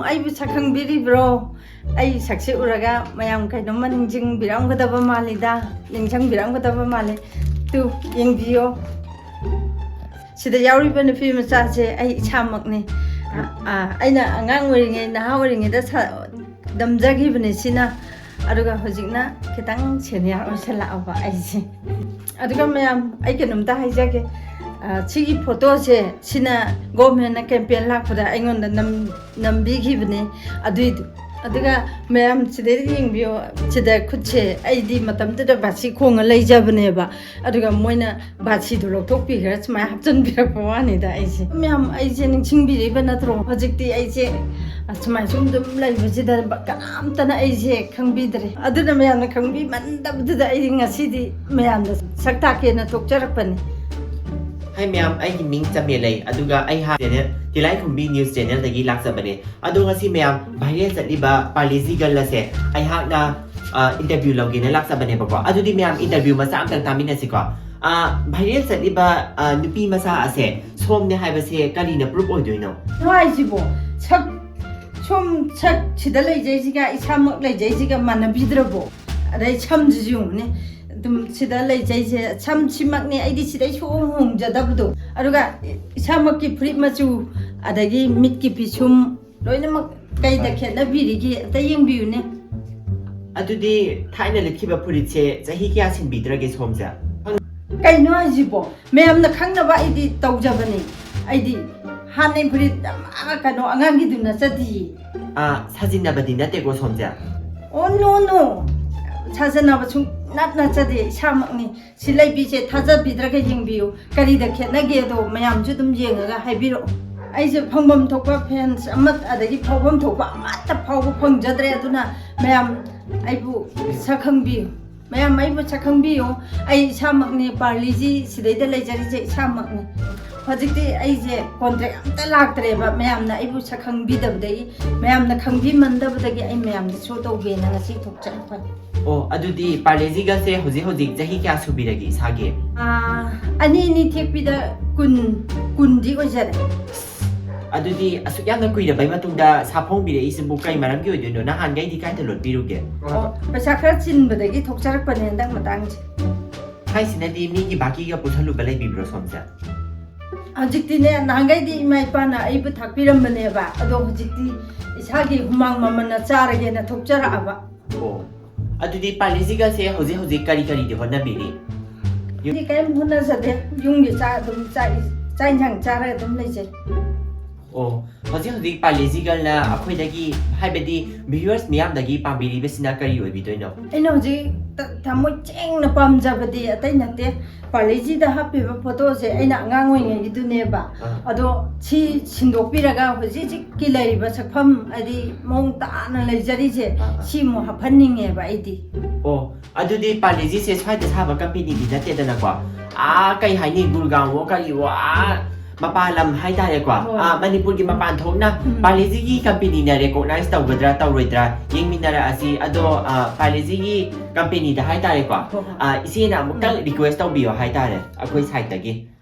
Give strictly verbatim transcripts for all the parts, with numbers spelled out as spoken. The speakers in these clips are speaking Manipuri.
ꯑꯩꯕꯨ ꯁꯛ ꯈꯪꯕꯤꯔꯤꯕ꯭ꯔꯣ? ꯑꯩ ꯁꯛꯁꯦ ꯎꯔꯒ ꯃꯌꯥꯝ ꯀꯩꯅꯣꯝꯃ ꯅꯤꯡꯁꯤꯡꯕꯤꯔꯝꯒꯗꯕ ꯃꯥꯜꯂꯤꯗ, ꯅꯤꯡꯁꯤꯡꯕꯤꯔꯝꯒꯗꯕ ꯃꯥꯜꯂꯤ꯫ ꯇꯨ, ꯌꯦꯡꯕꯤꯌꯣ꯫ ꯁꯤꯗ ꯌꯥꯎꯔꯤꯕ ꯅꯨꯄꯤ ꯃꯆꯥꯁꯦ ꯑꯩ ꯏꯁꯥꯃꯛꯅꯤ꯫ ꯑ, ꯑ, ꯑꯩꯅ ꯑꯉꯥꯡ ꯑꯣꯏꯔꯤꯉꯩ, ꯅꯍꯥ ꯑꯣꯏꯔꯤꯉꯩꯗ ꯁꯥ-, ꯅꯝꯖꯈꯤꯕꯅꯦ ꯁꯤꯅ꯫ ꯑꯗꯨꯒ ꯍꯧꯖꯤꯛꯅ ꯈꯤꯇꯪ senior ꯑꯣꯏꯁꯜꯂꯛꯑꯕ ꯑꯩꯁꯦ꯫ ꯑꯗꯨꯒ ꯃꯌꯥꯝ, ꯑꯩ ꯀꯩꯅꯣꯝꯇ ꯍꯥꯏꯖꯒꯦ꯫ ꯑ, ꯁꯤꯒꯤ ꯐꯣꯇꯣꯁꯦ, ꯁꯤꯅ government ꯅ campaign ꯂꯥꯛꯄꯗ ꯑꯩꯉꯣꯟꯗ ꯅꯝ-, ꯅꯝꯕꯤꯈꯤꯕꯅꯦ ꯑꯗꯨꯏꯗꯨ꯫ ꯑꯗꯨꯒ ꯃꯌꯥꯝ ꯁꯤꯗꯩꯗ ꯌꯦꯡꯕꯤꯌꯣ, ꯁꯤꯗ ꯈꯨꯠꯁꯦ ꯑꯩꯗꯤ ꯃꯇꯝꯗꯨꯗ ꯕꯥꯁꯤ ꯈꯣꯡꯉ ꯂꯩꯖꯕꯅꯦꯕ꯫ ꯑꯗꯨꯒ ꯃꯣꯏꯅ ꯕꯥꯁꯤꯗꯣ ꯂꯧꯊꯣꯛꯄꯤꯈ꯭ꯔ ꯁꯨꯃꯥꯏꯅ ꯍꯥꯞꯆꯤꯟꯕꯤꯔꯛꯄ ꯋꯥꯅꯤꯗ ꯑꯩꯁꯦ꯫ ꯃꯌꯥꯝ ꯑꯩꯁꯦ ꯅꯤꯡꯁꯤꯡꯕꯤꯔꯤꯕ ꯅꯠꯇ꯭ꯔꯣ? ꯍꯧꯖꯤꯛꯇꯤ ꯑꯩꯁꯦ ꯁꯨꯃꯥꯏꯅ ꯁꯨꯝ ꯑꯗꯨꯝ ꯂꯩꯕꯁꯤꯗ ꯀꯅꯥꯝꯇꯅ ꯑꯩꯁꯦ ꯈꯪꯕꯤꯗ꯭ꯔꯦ꯫ ꯑꯗꯨꯅ ꯃꯌꯥꯝꯅ ꯈꯪꯕꯤꯃꯟꯗꯕꯗꯨꯗ ꯑꯩ ꯉꯁꯤꯗꯤ ꯃꯌꯥꯝꯗ ꯁꯛ ꯇꯥꯛꯀꯦꯅ ꯊꯣꯛꯆꯔꯛꯄꯅꯤ꯫ ꯍꯥꯏ ꯃꯌꯥꯝ, ꯑꯩꯒꯤ ꯃꯤꯡ ꯆꯃꯦꯂꯩ, ꯑꯗꯨꯒ ꯑꯩꯍꯥꯛ channel ꯇꯤꯂꯥꯏꯈꯨꯝꯕꯤ news channel ꯗꯒꯤ ꯂꯥꯛꯆꯕꯅꯦ꯫ ꯑꯗꯣ ꯉꯁꯤ ꯃꯌꯥꯝ viral ꯆꯠꯂꯤꯕ Parle-G girl ꯑꯁꯦ ꯑꯩꯍꯥꯛꯅ, ꯑ, interview ꯂꯧꯒꯦꯅ ꯂꯥꯛꯆꯕꯅꯦꯕꯀꯣ꯫ ꯑꯗꯨꯗꯤ ꯃꯌꯥꯝ interview ꯃꯆꯥ ꯑꯝꯇꯪ ꯇꯥꯃꯤꯟꯅꯁꯤꯀꯣ꯫ ꯑ, viral ꯆꯠꯂꯤꯕ, ꯑ, ꯅꯨꯄꯤ ꯃꯆꯥ ꯑꯁꯦ ꯁꯣꯝꯅꯦ ꯍꯥꯏꯕꯁꯦ ꯀꯔꯤꯅ proof ꯑꯣꯏꯗꯣꯏꯅꯣ? ꯀꯩꯅꯣ ꯍꯥꯏꯁꯤꯕꯣ? ꯁꯛ, ꯁꯣꯝ ꯁꯛ ꯁꯤꯗ ꯂꯩꯖꯩꯁꯤꯒ ꯏꯁꯥꯃꯛ ꯂꯩꯖꯩꯁꯤꯒ ꯃꯥꯟꯅꯕꯤꯗ꯭ꯔꯕꯣ? ꯑꯗꯩ ꯁꯝꯁꯤꯁꯨ ꯌꯦꯡꯉꯨꯅꯦ, ꯑꯗꯨꯝ ꯁꯤꯗ ꯂꯩꯖꯩꯁꯦ ꯁꯝꯁꯤꯃꯛꯅꯦ ꯑꯩꯗꯤ ꯁꯤꯗꯩ ꯁꯨꯍꯣꯡ ꯍꯣꯡꯖꯗꯕꯗꯣ꯫ ꯑꯗꯨꯒ ꯏꯁꯥꯃꯛꯀꯤ ꯐꯨꯔꯤꯠ ꯃꯆꯨ, ꯑꯗꯒꯤ ꯃꯤꯠꯀꯤ ꯄꯤꯁꯨꯝ, ꯂꯣꯏꯅꯃꯛ ꯀꯩꯗ ꯈꯦꯠꯅꯕꯤꯔꯤꯒꯦ? ꯑꯝꯇ ꯌꯦꯡꯕꯤꯌꯨꯅꯦ꯫ ꯑꯗꯨꯗꯤ ꯊꯥꯏꯅ ꯂꯤꯠꯈꯤꯕ ꯐꯨꯔꯤꯠꯁꯦ ꯆꯍꯤ ꯀꯌꯥ ꯁꯤꯟꯕꯤꯗ꯭ꯔꯒꯦ ꯁꯣꯝꯁꯦ? ꯀꯩꯅꯣ ꯍꯥꯏꯁꯤꯕꯣ? ꯃꯌꯥꯝꯅ ꯈꯪꯅꯕ ꯑꯩꯗꯤ ꯇꯧꯖꯕꯅꯦ꯫ ꯑꯩꯗꯤ ꯍꯥꯟꯅꯩ ꯐꯨꯔꯤꯠ ꯑꯃ, ꯀꯩꯅꯣ, ꯑꯉꯥꯡꯒꯤꯗꯨ ꯅꯠꯆꯗꯤꯌꯦ꯫ ꯑꯥ, ꯁꯥꯖꯤꯟꯅꯕꯗꯤ ꯅꯠꯇꯦꯀꯣ ꯁꯣꯝꯁꯦ? ꯑꯣ, no, no. ꯁꯥꯖꯟꯅꯕ ꯁꯨꯡꯅꯠ ꯅꯠꯆꯗꯦ, ꯏꯁꯥꯃꯛꯅꯤ꯫ ꯁꯤ ꯂꯩꯕꯤꯁꯦ ꯊꯥꯖꯕꯤꯗ꯭ꯔꯒ ꯌꯦꯡꯕꯤꯌꯨ꯫ ꯀꯔꯤꯗ ꯈꯦꯠꯅꯒꯦꯗꯣ ꯃꯌꯥꯝꯁꯨ ꯑꯗꯨꯝ ꯌꯦꯡꯉꯒ ꯍꯥꯏꯕꯤꯔꯛꯑꯣ꯫ ꯑꯩꯁꯦ ꯐꯪꯐꯝ ꯊꯣꯛꯄ fans ꯑꯃ, ꯑꯗꯒꯤ ꯐꯥꯎꯐꯝ ꯊꯣꯛꯄ ꯑꯃꯠꯇ ꯐꯥꯎꯕ ꯐꯪꯖꯗ꯭ꯔꯦ꯫ ꯑꯗꯨꯅ ꯃꯌꯥꯝ ꯑꯩꯕꯨ ꯁꯛ ꯈꯪꯕꯤꯌꯨ꯫ ꯃꯌꯥꯝ ꯑꯩꯕꯨ ꯁꯛ ꯈꯪꯕꯤꯌꯨ꯫ ꯑꯩ ꯏꯁꯥꯃꯛꯅꯤ, Parle-G ꯁꯤꯗꯩꯗ ꯂꯩꯖꯔꯤꯁꯦ ꯏꯁꯥꯃꯛꯅꯤ꯫ ꯍꯧꯖꯤꯛꯇꯤ ꯑꯩꯁꯦ contract ꯑꯝꯇ ꯂꯥꯛꯇ꯭ꯔꯦꯕ, ꯃꯌꯥꯝꯅ ꯑꯩꯕꯨ ꯁꯛ ꯈꯪꯕꯤꯗꯕꯗꯒꯤ, ꯃꯌꯥꯝꯅ ꯈꯪꯕꯤꯃꯟꯗꯕꯗꯒꯤ ꯑꯩ ꯃꯌꯥꯝꯗ show ꯇꯧꯒꯦꯅ ꯉꯁꯤ ꯊꯣꯛꯆꯔꯛꯄꯅꯤ꯫ ꯑꯣ, ꯑꯗꯨꯗꯤ Parle-G girl ꯁꯦ ꯍꯧꯖꯤꯛ ꯍꯧꯖꯤꯛ ꯆꯍꯤ ꯀꯌꯥ ꯁꯨꯕꯤꯔꯒꯦ ꯏꯁꯥꯒꯤ? ꯑꯥ, ꯑꯅꯤ ꯑꯅꯤ ꯊꯦꯛꯄꯤꯗ ꯀꯨꯟ, ꯀꯨꯟꯗꯤ ꯑꯣꯏꯖꯔꯦ꯫ ꯑꯗꯨꯗꯤ ꯑꯁꯨꯛ ꯌꯥꯝꯅ ꯀꯨꯏꯔꯕꯩ ꯃꯇꯨꯡꯗ ꯁꯥꯐꯣꯡꯕꯤꯔꯛꯏꯁꯤꯕꯨ ꯀꯩ ꯃꯔꯝꯒꯤ ꯑꯣꯏꯗꯣꯏꯅꯣ? ꯅꯍꯥꯟꯈꯩꯗꯤ ꯀꯥꯏꯗ ꯂꯣꯠꯄꯤꯔꯨꯒꯦ? ꯑꯣ, ꯄꯩꯁꯥ ꯈꯔ ꯆꯤꯟꯕꯗꯒꯤ ꯊꯣꯛꯆꯔꯛꯄꯅꯦ ꯍꯟꯗꯛ ꯃꯇꯥꯡꯁꯦ꯫ ꯍꯥꯏꯁꯤꯅꯗꯤ ꯃꯤꯒꯤ ꯕꯥꯀꯤꯒ ꯄꯨꯁꯜꯂꯨꯕ ꯂꯩꯕꯤꯕ꯭ꯔꯣ ꯁꯣꯝꯁꯦ? ꯍꯧꯖꯤꯛꯇꯤꯅꯦ, ꯅꯍꯥꯟꯈꯩꯗꯤ ꯏꯃꯥ ꯏꯄꯥꯅ ꯑꯩꯕꯨ ꯊꯥꯛꯄꯤꯔꯝꯕꯅꯦꯕ, ꯑꯗꯣ ꯍꯧꯖꯤꯛꯇꯤ ꯏꯁꯥꯒꯤ ꯍꯨꯃꯥꯡ ꯃꯃꯜꯅ ꯆꯥꯔꯒꯦꯅ ꯊꯣꯛꯆꯔꯛꯑꯕ꯫ ꯑꯣ, ꯑꯗꯨꯗꯤ ꯄꯥꯔꯂꯦꯖꯤꯒꯁꯦ ꯍꯧꯖꯤꯛ ꯍꯧꯖꯤꯛ ꯀꯔꯤ ꯀꯔꯤꯗꯤ ꯍꯣꯠꯅꯕꯤꯔꯤ? ꯑꯩꯗꯤ ꯀꯔꯤꯝ ꯍꯣꯠꯅꯖꯗꯦ, ꯌꯨꯝꯒꯤ ꯆꯥꯛ ꯑꯗꯨꯝ ꯆꯥꯛ ꯆꯥꯛ ꯏꯟꯁꯥꯡ ꯆꯥꯔꯒ ꯑꯗꯨꯝ ꯂꯩꯖꯩ꯫ ꯑꯣ, ꯍꯧꯖꯤꯛ ꯍꯧꯖꯤꯛ ꯄꯥꯔꯂꯦꯖꯤꯒꯅ ꯑꯩꯈꯣꯏꯗꯒꯤ, ꯍꯥꯏꯕꯗꯤ viewers ꯃꯤꯌꯥꯝꯗꯒꯤ ꯄꯥꯝꯕꯤꯔꯤꯕꯁꯤꯅ ꯀꯔꯤ ꯑꯣꯏꯕꯤꯗꯣꯏꯅꯣ? ꯑꯩꯅ ꯍꯧꯖꯤꯛ ꯊ- ꯊꯃꯣꯏ ꯁꯦꯡꯅ ꯄꯥꯝꯖꯕꯗꯤ ꯑꯇꯩ ꯅꯠꯇꯦ, ꯄꯥꯔꯂꯦꯖꯤꯗ ꯍꯥꯞꯄꯤꯕ ꯐꯣꯇꯣꯁꯦ ꯑꯩꯅ ꯑꯉꯥꯡ ꯑꯣꯏꯔꯤꯉꯩꯒꯤꯗꯨꯅꯦꯕ꯫ ꯑꯥ꯫ ꯑꯗꯣ ꯁꯤ ꯁꯤꯟꯗꯣꯛꯄꯤꯔꯒ ꯍꯧꯖꯤꯛ ꯍꯧꯖꯤꯛꯀꯤ ꯂꯩꯔꯤꯕ ꯁꯛꯐꯝ, ꯍꯥꯏꯗꯤ ꯃꯑꯣꯡ ꯇꯥꯅ ꯂꯩꯖꯔꯤꯁꯦ, ꯑꯥ, ꯑꯥ꯫ ꯁꯤ ꯑꯃꯨꯛ ꯍꯥꯞꯍꯟꯅꯤꯡꯉꯦꯕ ꯑꯩꯗꯤ꯫ ꯑꯣ, ꯑꯗꯨꯗꯤ ꯄꯥꯔꯂꯦꯖꯤꯁꯦ ꯁ꯭ꯋꯥꯏꯗ ꯁꯥꯕ ꯀꯝꯄꯦꯅꯤꯗꯤ ꯅꯠꯇꯦꯗꯅꯀꯣ? ꯑꯥ, ꯀꯩ ꯍꯥꯏꯅꯤ, ꯒꯨꯔꯒꯥꯎꯋꯣ ꯀꯔꯤꯋꯣ, ꯑꯥ, ꯃꯄꯥꯟ ꯂꯝ ꯍꯥꯏꯇꯥꯔꯦꯀꯣ, ꯍꯣꯏ꯫ ꯑꯥ, ꯃꯅꯤꯄꯨꯔꯒꯤ ꯃꯄꯥꯟ ꯊꯣꯛꯅ ꯎꯝ꯫ ꯄꯥꯔꯂꯦꯖꯤꯒꯤ ꯀꯝꯄꯦꯅꯤꯅ recognize ꯇꯧꯒꯗ꯭ꯔꯥ ꯇꯧꯔꯣꯏꯗ꯭ꯔꯥ ꯌꯦꯡꯃꯤꯟꯅꯔꯛꯑꯁꯤ꯫ ꯑꯗꯣ, ꯑꯥ, ꯄꯥꯔꯂꯦꯖꯤꯒꯤ ꯀꯝꯄꯦꯅꯤꯗ ꯍꯥꯏꯇꯥꯔꯦꯀꯣ, ꯍꯣꯏ, ꯍꯣꯏ꯫ ꯑꯥ, ꯏꯆꯦꯅ ꯑꯃꯨꯛꯇꯪ ꯎꯝ꯫ request ꯇꯧꯕꯤꯌꯣ ꯍꯥꯏꯇꯥꯔꯦ ꯑꯩꯈꯣꯏ siteꯇꯒꯤ꯫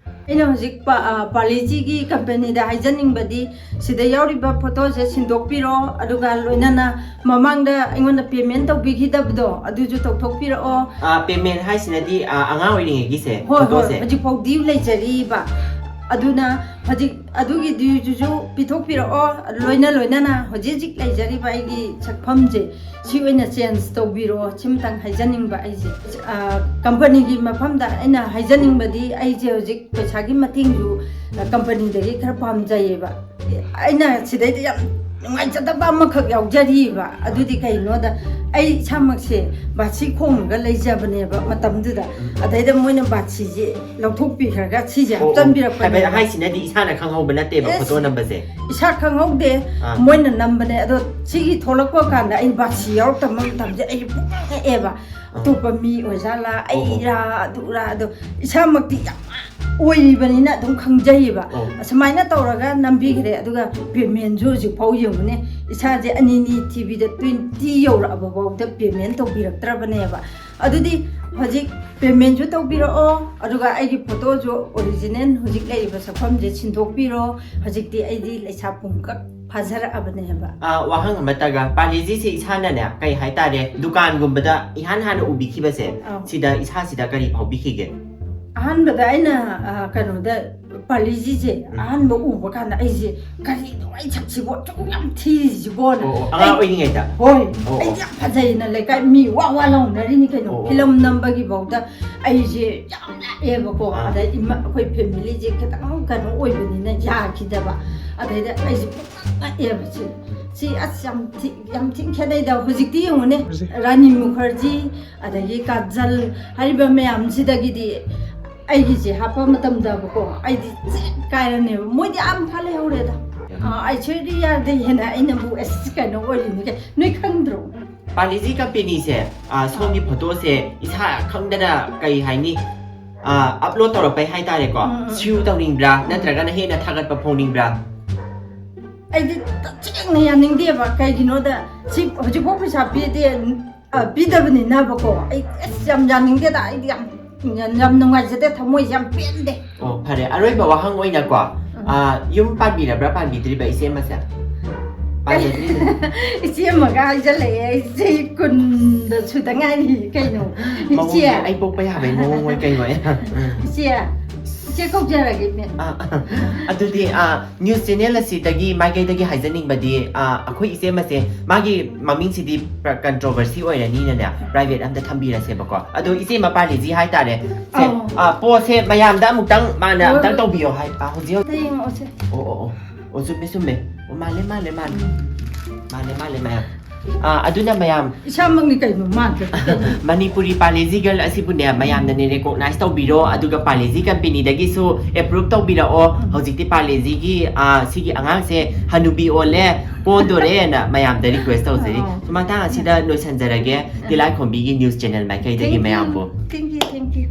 ꯑꯩꯅ ꯍꯧꯖꯤꯛ ꯄꯥ- ꯑ, ꯄꯥꯔꯂꯦꯖꯤꯒꯤ ꯀꯝꯄꯦꯅꯤꯗ ꯍꯥꯏꯖꯅꯤꯡꯕꯗꯤ, ꯁꯤꯗ ꯌꯥꯎꯔꯤꯕ ꯐꯣꯇꯣꯁꯦ ꯁꯤꯟꯗꯣꯛꯄꯤꯔꯣ, ꯑꯗꯨꯒ ꯂꯣꯏꯅꯅ ꯃꯃꯥꯡꯗ ꯑꯩꯉꯣꯟꯗ payment ꯇꯧꯕꯤꯈꯤꯗꯕꯗꯣ ꯑꯗꯨꯁꯨ ꯇꯧꯊꯣꯛꯄꯤꯔꯛꯑꯣ꯫ ꯑꯥ, payment ꯍꯥꯏꯁꯤꯅꯗꯤ, ꯑꯥ, ꯑꯉꯥꯡ ꯑꯣꯏꯔꯤꯉꯩꯒꯤꯁꯦ, ꯍꯣꯏ, ꯍꯣꯏ, ꯐꯣꯇꯣꯁꯦ? ꯍꯧꯖꯤꯛꯐꯥꯎꯗꯤ ꯂꯩꯖꯔꯤꯕ꯫ ꯑꯗꯨꯅ ꯍꯧꯖꯤꯛ ꯑꯗꯨꯒꯤ dueꯁꯨ ꯄꯤꯊꯣꯛꯄꯤꯔꯛꯑꯣ, ꯂꯣꯏꯅ ꯂꯣꯏꯅꯅ ꯍꯧꯖꯤꯛ ꯍꯧꯖꯤꯛ ꯂꯩꯖꯔꯤꯕ ꯑꯩꯒꯤ ꯁꯛꯐꯝꯁꯦ ꯁꯤ ꯑꯣꯏꯅ change ꯇꯧꯕꯤꯔꯣ, ꯁꯤꯃꯇꯪ ꯍꯥꯏꯖꯅꯤꯡꯕ ꯑꯩꯁꯦ꯫ ꯑ, ꯀꯝꯄꯅꯤꯒꯤ ꯃꯐꯝꯗ ꯑꯩꯅ ꯍꯥꯏꯖꯅꯤꯡꯕꯗꯤ, ꯑꯩꯁꯦ ꯍꯧꯖꯤꯛ ꯄꯩꯁꯥꯒꯤ ꯃꯇꯦꯡꯁꯨ, ꯑ, ꯀꯝꯄꯅꯤꯗꯒꯤ ꯈꯔ ꯄꯥꯝꯖꯩꯌꯦꯕ꯫ ꯑꯩꯅ ꯁꯤꯗꯩꯗ ꯌꯥꯝ ꯅꯨꯡꯉꯥꯏꯖꯗꯕ ꯑꯃꯈꯛ ꯌꯥꯎꯖꯔꯤꯕ꯫ ꯑꯗꯨꯗꯤ ꯀꯩꯅꯣꯗ, ꯑꯩ ꯏꯁꯥꯃꯛꯁꯦ ꯕꯥꯁꯤ ꯈꯣꯡꯉꯒ ꯂꯩꯖꯕꯅꯦꯕ ꯃꯇꯝꯗꯨꯗ꯫ ꯑꯗꯩꯗ ꯃꯣꯏꯅ ꯕꯥꯁꯤꯁꯦ ꯂꯧꯊꯣꯛꯄꯤꯈ꯭ꯔꯒ ꯁꯤꯁꯦ ꯑꯣ, ꯑꯣ, ꯍꯥꯞꯆꯤꯟꯕꯤꯔꯛꯄꯅꯦꯕ꯫ ꯍꯥꯏꯕꯗꯤ ꯍꯥꯏꯁꯤꯅꯗꯤ ꯏꯁꯥꯅ ꯈꯪꯍꯧꯕ ꯅꯠꯇꯦꯕ, ꯑꯦꯁ, ꯐꯣꯇꯣ ꯅꯝꯕꯁꯦ꯫ ꯏꯁꯥ ꯈꯪꯍꯧꯗꯦ, ꯑꯥ꯫ ꯃꯣꯏꯅ ꯅꯝꯕꯅꯦ꯫ ꯑꯗꯣ ꯁꯤꯒꯤ ꯊꯣꯛꯂꯛꯄ ꯀꯥꯟꯗ ꯑꯩ ꯕꯥꯁꯤ ꯌꯥꯎꯔꯛꯇꯕ ꯃꯇꯝꯁꯦ ꯑꯩ ꯄꯨꯡꯉꯛꯑꯦꯕ꯫ ꯑꯇꯣꯞꯄ ꯃꯤ ꯑꯣꯏꯖꯥꯠꯂꯥ, ꯑꯩꯔꯥ, ꯑꯗꯨꯔꯥ, ꯑꯗꯣ ꯏꯁꯥꯃꯛꯇꯤ ꯌꯥꯝ ꯑꯣꯏꯔꯤꯕꯅꯤꯅ ꯑꯗꯨꯝ ꯈꯪꯖꯩꯌꯦꯕ꯫ ꯑꯣ꯫ ꯑꯁꯨꯃꯥꯏꯅ ꯇꯧꯔꯒ ꯅꯝꯕꯤꯈ꯭ꯔꯦ, ꯑꯗꯨꯒ ꯄꯦꯃꯦꯟꯁꯨ ꯍꯧꯖꯤꯛꯐꯥꯎ ꯌꯦꯡꯉꯨꯅꯦ, ꯏꯁꯥꯁꯦ ꯑꯅꯤꯅꯤ ꯊꯤꯕꯤꯗ ꯇ꯭ꯋꯦꯟꯇꯤ ꯌꯧꯔꯛꯑꯕ ꯐꯥꯎꯗ ꯄꯦꯃꯦꯟ ꯇꯧꯕꯤꯔꯛꯇ꯭ꯔꯕꯅꯦꯕ꯫ ꯑꯗꯨꯗꯤ ꯍꯧꯖꯤꯛ ꯄꯦꯃꯦꯟꯁꯨ ꯇꯧꯕꯤꯔꯛꯑꯣ, ꯑꯗꯨꯒ ꯑꯩꯒꯤ ꯐꯣꯇꯣꯁꯨ ꯑꯣꯔꯤꯖꯤꯅꯦꯜ ꯍꯧꯖꯤꯛ ꯂꯩꯔꯤꯕ ꯁꯛꯐꯝꯁꯦ ꯁꯤꯟꯗꯣꯛꯄꯤꯔꯣ꯫ ꯍꯧꯖꯤꯛꯇꯤ ꯑꯩꯗꯤ ꯂꯩꯁꯥ ꯄꯨꯡꯀꯛ ꯐꯥꯖꯔꯛꯑꯕꯅꯦꯕ꯫ ꯑ, ꯋꯥꯍꯪ ꯑꯃꯠꯇꯒ, ꯄꯥꯂꯤꯖꯤꯁꯦ ꯏꯁꯥꯅꯅꯦ, ꯀꯩ ꯍꯥꯏꯇꯥꯔꯦ, ꯗꯨꯀꯥꯟꯒꯨꯝꯕꯗ ꯏꯍꯥꯟ ꯍꯥꯟꯅ ꯎꯕꯤꯈꯤꯕꯁꯦ, ꯑꯧ꯫ ꯁꯤꯗ, ꯏꯁꯥꯁꯤꯗ ꯀꯔꯤ ꯐꯥꯎꯕꯤꯈꯤꯒꯦ? ꯑꯍꯥꯟꯕꯗ ꯑꯩꯅ, ꯑ, ꯀꯩꯅꯣꯗ, ꯄꯥꯂꯤꯖꯤꯁꯦ ꯎꯝ꯫ ꯑꯍꯥꯟꯕ ꯎꯕ ꯀꯥꯟꯗ ꯑꯩꯁꯦ, "ꯀꯔꯤꯅꯣ ꯑꯩ ꯁꯛꯁꯤꯕꯨ ꯑꯁꯨꯛ ꯌꯥꯝ ꯊꯤꯔꯤꯁꯤꯕꯣꯅ?" ꯑꯣ, ꯑꯣ, ꯑꯉꯥꯡ ꯑꯩ ꯑꯣꯏꯔꯤꯉꯩꯗ? ꯍꯣꯏ, ꯑꯣ, ꯑꯩꯗꯤ ꯑꯣ꯫ ꯌꯥꯝ ꯐꯖꯩꯅ ꯂꯩꯀꯥꯏ ꯃꯤ ꯋꯥ ꯋꯥ ꯂꯥꯎꯅꯔꯤꯅꯤ ꯀꯩꯅꯣ꯫ ꯑꯣ, ꯑꯣ꯫ ꯐꯤꯂꯝ ꯅꯝꯕꯒꯤ ꯐꯥꯎꯗ ꯑꯩꯁꯦ ꯌꯥꯝ ꯂꯥꯛꯑꯦꯕꯀꯣ꯫ ꯑꯥ꯫ ꯑꯗ ꯏꯃꯥ, ꯑꯩꯈꯣꯏ ꯐꯦꯃꯤꯂꯤꯁꯦ ꯈꯤꯇꯪ ꯀꯩꯅꯣ ꯑꯣꯏꯕꯅꯤꯅ ꯌꯥꯈꯤꯗꯕ꯫ ꯑꯗꯩꯗ ꯑꯩꯁꯦ ꯄꯨꯡꯉꯛ ꯉꯛꯑꯦꯕ ꯁꯤ꯫ ꯁꯤ ꯑꯁ ꯌꯥꯝ ꯊꯤ-, ꯌꯥꯝ ꯊꯤꯅ ꯈꯦꯠꯅꯩꯗ꯫ ꯍꯧꯖꯤꯛꯇꯤ ꯌꯦꯡꯉꯨꯅꯦ, ꯍꯧꯖꯤꯛ꯫ ꯔꯥꯅꯤ ꯃꯨꯈꯔꯖꯤ, ꯑꯗꯒꯤ ꯀꯥꯖꯜ ꯍꯥꯏꯔꯤꯕ ꯃꯌꯥꯝꯁꯤꯗꯒꯤꯗꯤ ꯑꯩꯒꯤꯁꯦ ꯍꯥꯞꯄ ꯃꯇꯝꯗꯕꯀꯣ, ꯑꯩꯗꯤ ꯆꯦꯛ ꯀꯥꯏꯔꯅꯦꯕ꯫ ꯃꯣꯏꯗꯤ ꯑꯥ ꯃꯈꯥ ꯂꯩꯍꯧꯔꯦꯗ꯫ ꯑꯥ, ꯑꯩꯁꯣꯔꯤꯌꯥꯗꯩ ꯍꯦꯟꯅ ꯑꯩꯅꯕꯨ ꯑꯁ ꯀꯩꯅꯣ ꯑꯣꯏꯔꯤꯅꯤ ꯀꯩ-, ꯅꯣꯏ ꯈꯪꯗ꯭ꯔꯣ? ꯄꯥꯂꯤꯖꯤ ꯀꯝꯄꯦꯅꯤꯁꯦ, ꯑ, ꯁꯣꯝꯒꯤ ꯐꯣꯇꯣꯁꯦ ꯏꯁꯥ ꯈꯪꯗꯅ, ꯀꯩ ꯍꯥꯏꯅꯤ, ꯑ, ꯑꯞꯂꯣꯗ ꯇꯧꯔꯛꯄꯩ ꯍꯥꯏꯇꯥꯔꯦꯀꯣ, ꯎꯝ, ꯎꯝ꯫ ꯁꯤꯌꯨ ꯇꯧꯅꯤꯡꯕ꯭ꯔꯥ, ꯅꯠꯇ꯭ꯔꯒꯅ ꯍꯦꯟꯅ ꯊꯥꯒꯠꯄ ꯐꯣꯡꯅꯤꯡꯕ꯭ꯔꯥ? ꯑꯩꯗꯤ ꯇꯁꯦꯡꯅ ꯌꯥꯅꯤꯡꯗꯦꯕ꯫ ꯀꯩꯒꯤꯅꯣꯗ ꯁꯤ ꯍꯧꯖꯤꯛꯐꯥꯎ ꯄꯩꯁꯥ ꯄꯤꯗꯦ, ꯑ, ꯄꯤꯗꯕꯅꯤꯅꯕꯀꯣ꯫ ꯑꯩ ꯑꯁ ꯌꯥꯝ ꯌꯥꯅꯤꯡꯗꯦꯗ, ꯑꯩꯗꯤ ꯌꯥꯝ, ꯌꯥꯝ ꯅꯨꯡꯉꯥꯏꯖꯗꯦ, ꯊꯃꯣꯏꯁꯦ ꯌꯥꯝ ꯄꯦꯟꯗꯦ꯫ ꯑꯣ, ꯐꯔꯦ꯫ ꯑꯔꯣꯏꯕ ꯋꯥꯍꯪ ꯑꯣꯏꯅꯀꯣ, ꯎꯝ꯫ ꯑ, ꯌꯨꯝ ꯄꯥꯟꯕꯤꯔꯕ꯭ꯔꯥ ꯄꯥꯟꯕꯤꯗ꯭ꯔꯤꯕ ꯏꯆꯦ ꯑꯃꯁꯦ? ꯄꯥꯟꯖꯗ꯭ꯔꯤꯕ? ꯏꯆꯦ ꯑꯃꯒ ꯍꯥꯏꯖꯜꯂꯛꯑꯦ, ꯑꯩ ꯆꯍꯤ ꯀꯨꯟꯗ ꯁꯨꯗ ꯉꯥꯏꯔꯤ ꯀꯩꯅꯣ꯫ ꯃꯑꯣꯡꯁꯦ ꯏꯆꯦ꯫ ꯑꯩ ꯄꯣꯛꯄ ꯌꯥꯕꯩ ꯃꯑꯣꯡ ꯑꯣꯏ ꯀꯩꯅꯣ ꯑꯩ꯫ ꯏꯆꯦ, ꯏꯆꯦ ꯀꯧꯖꯔꯒꯦꯅꯦ꯫ ꯑ, ꯑ, ꯑꯗꯨꯗꯤ, ꯑ, ꯅ꯭ꯌꯨꯁ ꯆꯦꯅꯦꯜ ꯑꯁꯤꯗꯒꯤ ꯃꯥꯏꯀꯩꯗꯒꯤ ꯍꯥꯏꯖꯅꯤꯡꯕꯗꯤ, ꯑ, ꯑꯩꯈꯣꯏ ꯏꯆꯦ ꯑꯃꯁꯦ, ꯃꯥꯒꯤ ꯃꯃꯤꯡꯁꯤꯗꯤ ꯄ꯭ꯔ-, ꯀꯟꯇ꯭ꯔꯣꯚꯔꯁꯤ ꯑꯣꯏꯔꯅꯤꯅꯅꯦ, ꯄ꯭ꯔꯥꯏꯚꯦꯠ ꯑꯝꯇ ꯊꯝꯕꯤꯔꯁꯦꯕꯀꯣ꯫ ꯑꯗꯣ ꯏꯆꯦ ꯃꯄꯥꯂꯤꯖꯤ ꯍꯥꯏꯇꯥꯔꯦ꯫ ꯁꯦ, ꯑꯧ꯫ ꯑ, ꯄꯣꯠꯁꯦ ꯃꯌꯥꯝꯗ ꯑꯃꯨꯛꯇꯪ ꯃꯥꯅ ꯍꯣꯏ, ꯑꯝꯇꯪ ꯍꯣꯏ꯫ ꯇꯧꯕꯤꯌꯣ ꯍꯥꯏ-, ꯑ, ꯍꯧꯖꯤꯛ ꯍꯧꯖꯤꯛ꯫ ꯑꯝꯇ ꯌꯦꯡꯉꯛꯑꯣꯁꯦ꯫ ꯑꯣ, ꯑꯣ, ꯑꯣ꯫ ꯑꯣ, ꯆꯨꯝꯃꯦ, ꯆꯨꯝꯃꯦ꯫ ꯑꯣ, ꯃꯥꯜꯂꯦ, ꯃꯥꯜꯂꯦ, ꯃꯥꯜꯂꯦ꯫ ꯎꯝ꯫ ꯃꯥꯜꯂꯦ, ꯃꯥꯜꯂꯦ, ꯃꯌꯥꯝ꯫ ꯑꯥ, ꯑꯗꯨꯅ ꯃꯌꯥꯝ, ꯏꯁꯥꯃꯛꯅꯤ ꯀꯩꯅꯣ ꯃꯥꯟꯗ꯭ꯔꯗꯤ ꯀꯩꯅꯣ? ꯃꯅꯤꯄꯨꯔꯤ ꯄꯥꯔꯂꯦꯖꯤ ꯒꯔꯜ ꯑꯁꯤꯕꯨꯅꯦ ꯃꯌꯥꯝꯅꯅꯦ ꯔꯤꯀꯣꯛꯅꯥꯏꯁ ꯇꯧꯕꯤꯔꯣ, ꯑꯗꯨꯒ ꯄꯥꯔꯂꯦꯖꯤ ꯀꯝꯄꯦꯅꯤꯗꯒꯤꯁꯨ ꯑꯦꯄ꯭ꯔꯨꯞ ꯇꯧꯕꯤꯔꯛꯑꯣ꯫ ꯍꯧꯖꯤꯛꯇꯤ ꯄꯥꯔꯂꯦꯖꯤꯒꯤ, ꯑꯥ, ꯁꯤꯒꯤ ꯑꯉꯥꯡꯁꯦ ꯍꯅꯨꯕꯤ ꯑꯣꯜꯂꯦ, ꯀꯣꯟꯗꯣꯔꯦꯅ ꯃꯌꯥꯝꯗ ꯔꯤꯀ꯭ꯋꯦꯁ ꯇꯧꯖꯔꯤ꯫ ꯑꯥ. ꯃꯇꯥꯡ ꯑꯁꯤꯗ ꯂꯣꯏꯁꯟꯖꯔꯒꯦ, ꯇꯤꯂꯥꯏꯈꯣꯝꯕꯤꯒꯤ ꯅ꯭ꯌꯨꯁ ꯆꯦꯅꯦꯜ ꯃꯥꯏꯀꯩꯗꯒꯤ ꯃꯌꯥꯝꯕꯨ꯫ Thank you, thank you.